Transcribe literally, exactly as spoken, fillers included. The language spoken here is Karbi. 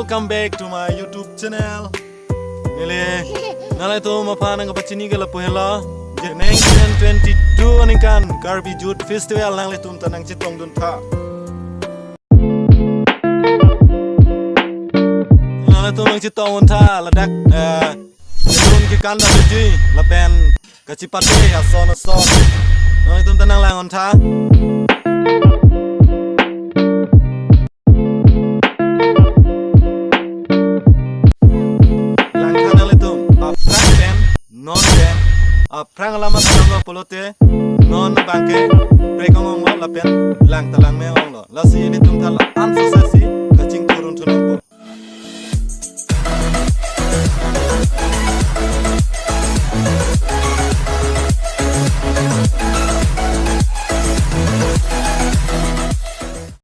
Welcome back to my YouTube channel. Neli nanglitum aphan nangkapachini ke lapu henlo, je neng twenty twenty-two aningkan Karbi Youth Festival nanglitum ta nangchetongdun tha. Nanglitum nangchetongdun tha ladak, eh, balloon kekan damji lapen kachipate ason ason. Nanglitum ta nanglangdun tha. Langtha nanglitum, aphrang pen, non pen, aphrang alam alam lo pulote, non abangke, prekong onglo lapen, lang ta langme onglo. Lasi ilitum ta la-an sosasi,